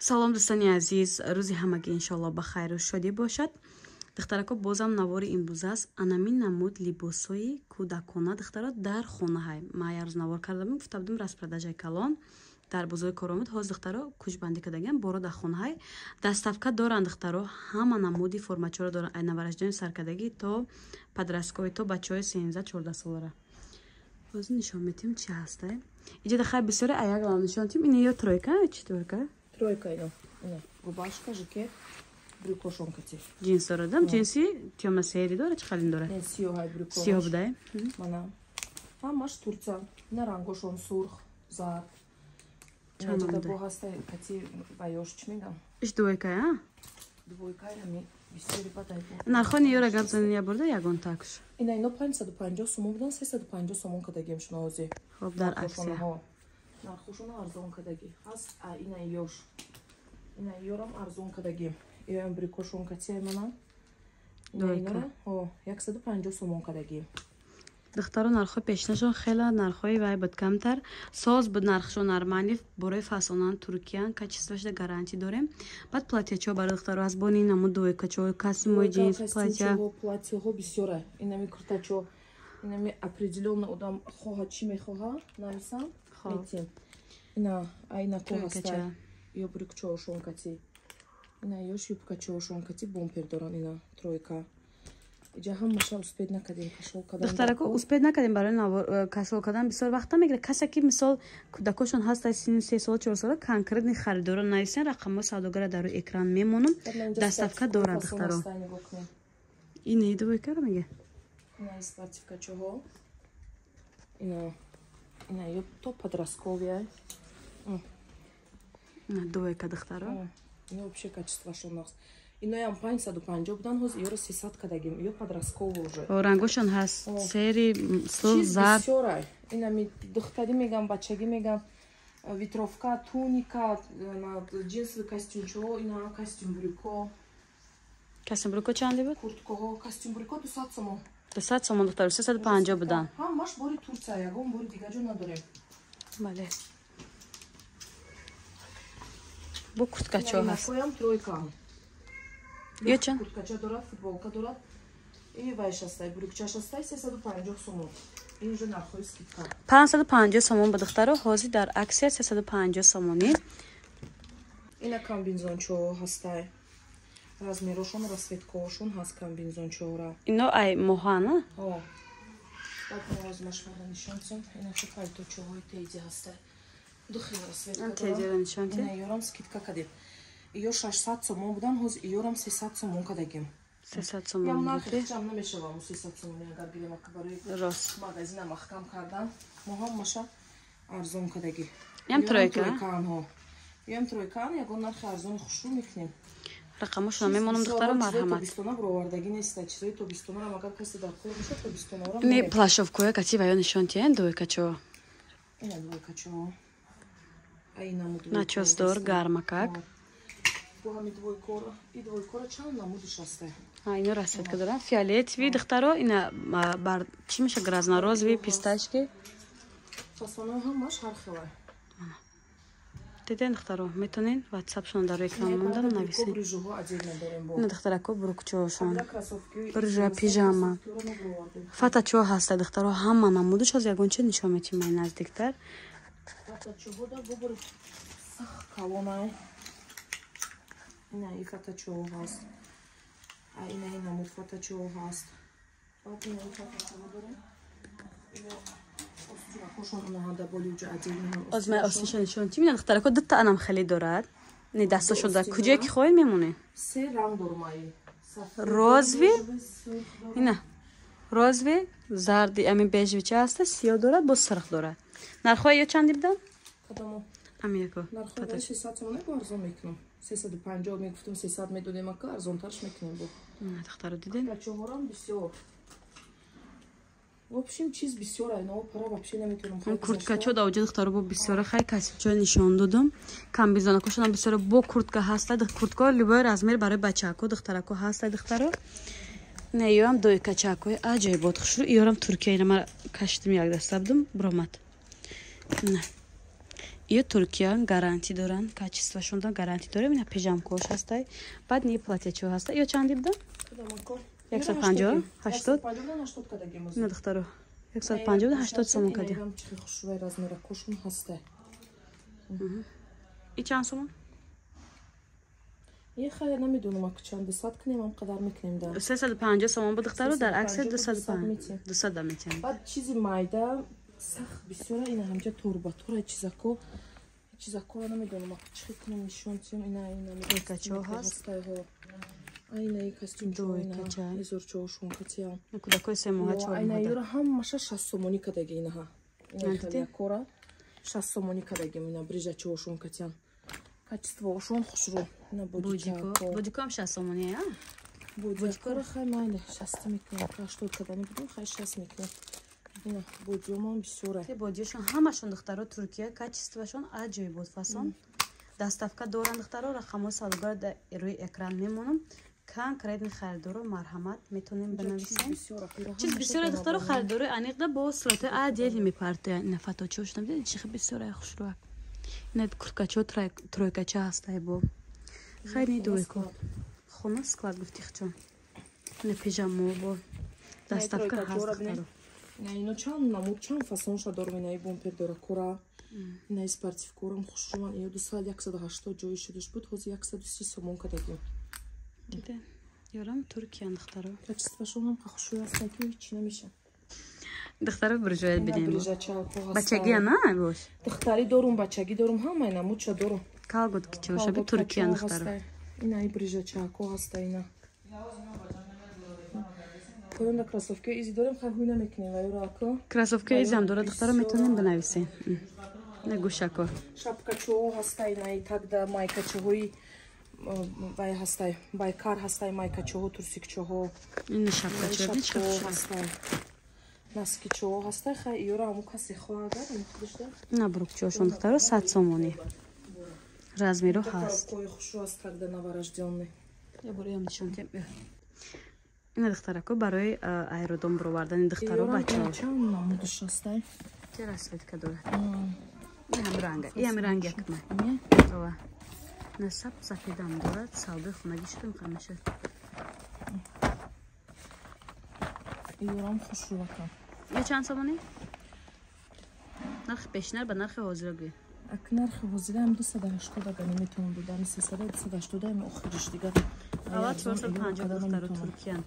Салом, дӯстони азиз, рӯзи ҳамагӣ иншоалло ба хайру шодӣ бошад. Духтарако, бозам навори имрӯз аст. Анамин намуд либосҳои кӯдакона, духтаро, дар хонаҳай. Ман як рӯз навор кардам, гуфта будам, распродажаи калон дар бозори Коромад. Ҳозир, духтаро, кӯчбандӣ кардагиам, боро дар хонаҳай. Доставка доранд, духтаро, ҳама намуди формачаро доранд, ай новорождённый саркардагӣ то подростковый, то бачаҳои 13-14 солара. Ҳозир нишон метиҳем, чи ҳастай. Иҷода хай бисёре, аяк нишон тиҳем. Ин ё тройка, четвёрка? Тройка ино. Ино. Рубашка, жакет, брюкошон кати. Ҷинс дорад, ҷинси тёмно-серый дорад, чӣ қалин дорад? Не, сиёҳай брюко. Сиёҳ будай. Мана. Ҳамаш Турция. Ина рангошон сурх, зард. Инаҷода бо ҳастай кати ваёш, чӣ мегам? Иш двойка, а? Двойка ами бисёри бадай. Нархони ёра гап занин я бурда ягон такш. Ина ино 550 сомон будан, 350 сомон кадагем шуно ҳозир. Хоб, дар аксия. Нархошона арзон кадагӣ. Ҳаст ина ёш. Ина ёрам арзон кадагӣ. Иёям брюкошон катиай мана. Ина инора, ҳо, 150 сомон кадагӣ. Духтаро, нархҳои пешинашон хеле нархҳои вай буд, камтар соз буд нархшон, нормальный, борои фасонан Туркиян, качествоашда гарантӣ дорем. Баъд платьячо барои духтаро аз бони намуд двойкачо, костюмои ҷинс, платья. Платьяҳо бисёра. Инами куртачо, инами определённо одам хоҳа, чӣ мехоҳа, нависам, метим. Ина айнако ҳастай, ё брюкчоошон кати. Ина ёш юбкачоошон кати, бомпер доран, ина тройка. Иҷа ҳамаша успеть накардем кашол кардан. Духтарако, успеть накардем барои кашол кардан, бисёр вақт намегирад. Касе ки, мисол, кӯдакошон ҳаста синни 3 сола, 4 сола, конкретный харидоро нависен, рақамҳои савдогара дар рӯи экран мемонам. Доставка дорад, духтаро. Ин двойкаро меге? Ина спортивкачоҳо. Ина ина ё то подростковый. Двойка, духтаро. Ина вообще качествошон нағз. Иноям 550 будан, ҳозир ёро 300 кардагим, ё подростковый уже. Рангошон ҳаст серый, сурх, зард. Бисёрай. Инами духтарӣ мегам, бачагӣ мегам, ветровка, туника, джинсовый костюмчо, ина костюм брюко. Костюм брюко чанде буд? Курткаҳо, костюм брюко 200 сомон. 200 сомон, духтаро, 350 будан. Ҳамаш бори Турция, ягон бори дигар ҷо надорем. Бале, бо курткачо ҳаст. Тройка. Ё чанд? Курткача дорад, футболка дорад. И вайш ҳастай, брюкчаш ҳастай, 350 сомон. Ин уже нархҳои скидка. 550 сомон ба, духтаро, ҳозир дар аксия 350 сомонӣ. Ина комбинезончо ҳастай. Размерошон, расцветкаошон ҳаст комбинезончоро. Ино ай моҳана? Ҳо. Баъд мо озмашмара нишон тем. Ина хи пальточоҳои тейди ҳастай. Ду хел расцветка дорад. Тейдиро нишон тем. Ина ёрам скидка кардем. Ё 600 сомон будан, ҳозир иёрам 300 сомон кардагим. 300 сомон. Ям нархи ҳечам намешавам 300 сомон, агар гирем, ака, барои рост магазина маҳкам кардан мо ҳамаша арзон кардагӣ. Ям тройка? Тройкаанҳо. Ям тройкаан, ягон нархи арзони хушрӯ мекунем. Рақамошона мемонам, духтаро, марҳамат. Тобистона бировардагӣ неста, чизои тобистонарам агар касе дар кор бошад, тобистонаро. Не, плащовкоя кати ваё нишон тиҳен, двойкачо. Ина двойкачо. Начосдор, гармакак. Бо ҳами двойкора и двойкора чанд намудиш ҳастай. Ино расцветка дорам, фиолетовый, духтаро, ина бар чӣ меша, грязно-розовый, фисташки. Фасонои ҳамаш ҳар хелай. Диден, духтаро, метонен ватсапшон дар экран мондам, нависен. Ина, духтарако, брюкчошон, брюжа, пижама, фатачо ҳаста, духтаро, ҳама намудиш. Ҳозир ягон чи нишон метим май наздиктар. Калонай. Ина и фатачо ҳаст. Ина и намуд фатачо ҳаст. Баъд ина и фатачо дорем. Оз май остинша нишон тим. Ина, духтарако, дута анам хеле дорад. Не, дастошо дар куҷое ки хоҳед, мемонед. Се ранг дорум ай. Розовый, ина розовый, зарди, ами бежевый ча ҳаста, сиёҳ дорад, боз сирх дорад. Нархҳои ё чанди будан? Кадомо? Ами яко. Нархҳои 600 сомон, бо арзон мекунам. 350 мегуфтем, 300 медодем, ака, арзонтарш мекунем бо. Духтаро, диден? Бачаҳорам бисёр. В общем, чиз бисёр, айно пара вообще наметавонам. Курткачо да оҷа, духтаро, бо бисёра. Хай, касибчо нишон додам. Комбинезонакошонам бисёра, бо куртка ҳаста, куртка любой размер барои бачако, духтарако ҳаста, духтаро. Не, ёам двойкачакои аҷоибот хушрӯ, иёрам Туркия, ина ма кашидим, як даста будум, биромад. Ё Туркия гарантия доранд, качествошонда гарантия дорем. Ина пижамкош ҳастай. Баъд ни платьячо ҳаста. Ё чанди буда? 150, 80. Ина духтаро. 150 80 сомон кади. И чанд сомон? Ехай намедонам ак чанд 200 кунем, ам қадар мекунем да. 350 сомон бу духтаро дар аксия 250. 200 метиҳем. Баъд чизи майда сахт бисёра ина ҳамҷа торба тора чизако чизако намедонам ак чӣ кунем нишон тием ина ина Тройкачо ҳаст. Айна и костюмчо ина изорчо шункатия. Кӯдакои се моҳа чор моҳа. Айна юра ҳамаша 60 сомонӣ кадаги инаҳа. Ина хеле 60 сомонӣ кадаги ина брижачо шункатия. Качествоашон хушрӯ. Ина бодико. Бодикоам 60 сомонӣ, а? Бодикоро хай майли 60 мекунем. 80 кадани будем, хай 60 мекунем. Ина бодиомон бисёра. Те бодиошон ҳамашон духтаро Туркия качествоашон аҷоиб буд фасон. Доставка доранд духтаро, рақамҳои савдогар дар рӯи экран мемонам. Конкретни харидоро марҳамат метонем бинависем. Чиз бисёра духтаро харидори аниқда бо сурати отдельно мепартоянд. Ина фаточо шудам, дидед чи бисёра хушрӯ. Ина курткачо тройкача ҳастай бо. Хайр не дуйко. Хона склад гуфти хчон. Ина пижамо бо доставка ҳаст духтаро. Ина ино чанд намуд чанд фасонша дорум ина бомпер дора кора. Ина спортивкорам хушрӯан. Ино 200 180 ҷои шудаш буд, ҳозир 130 сомон кадагим. Диде. Ёрам Туркия духтаро. Качествошон ҳам хушрӯ аст, ки ҳеч намеша. Духтаро буржуяд бидем. Бачагия на бош. Духтари дорум, бачагӣ дорум, ҳамаи намудша дорум. Калготки чӣ боша би Туркия духтаро. Ина и брижачако ҳаста ина. Поёнда кроссовки изи дорем, хай ҳуй намекунем ва ёра ака. Кроссовки изам дора духтаро метонем бинависем. На гӯшако. Шапкачо ҳаста ина и тагда майкачоҳои вай ҳастай, байкар ҳастай, майкачоҳо, трусикчоҳо. Ина шапкачо чӣ ҳастай. Наскичо ҳастай, хай ёра ҳаму касе хоҳагар, худашда. На брукчошон духтаро 100 сомонӣ. Размеро ҳаст. Кои хушрӯ аст тагда новорождённый. Я бурям нишон тем. Ина духтарако барои аэродом бировардани духтаро бачаҳо. Чанд намудаш ҳастай? Чӣ расцветка дорад? Ин ҳам ранга. Ин ҳам ранг якма. Ова. Насаб сафедам дорад, савдои хонагӣ шудам ҳамеша. Ёрам хушрӯака. Я чанд сомонӣ? Нархи пешинар ба нархи ҳозира гӯй. Ак нархи ҳозираам 280 агар наметавонам додам, 300 280 ами охириш дигар. Аввал 450 духтаро Туркиян.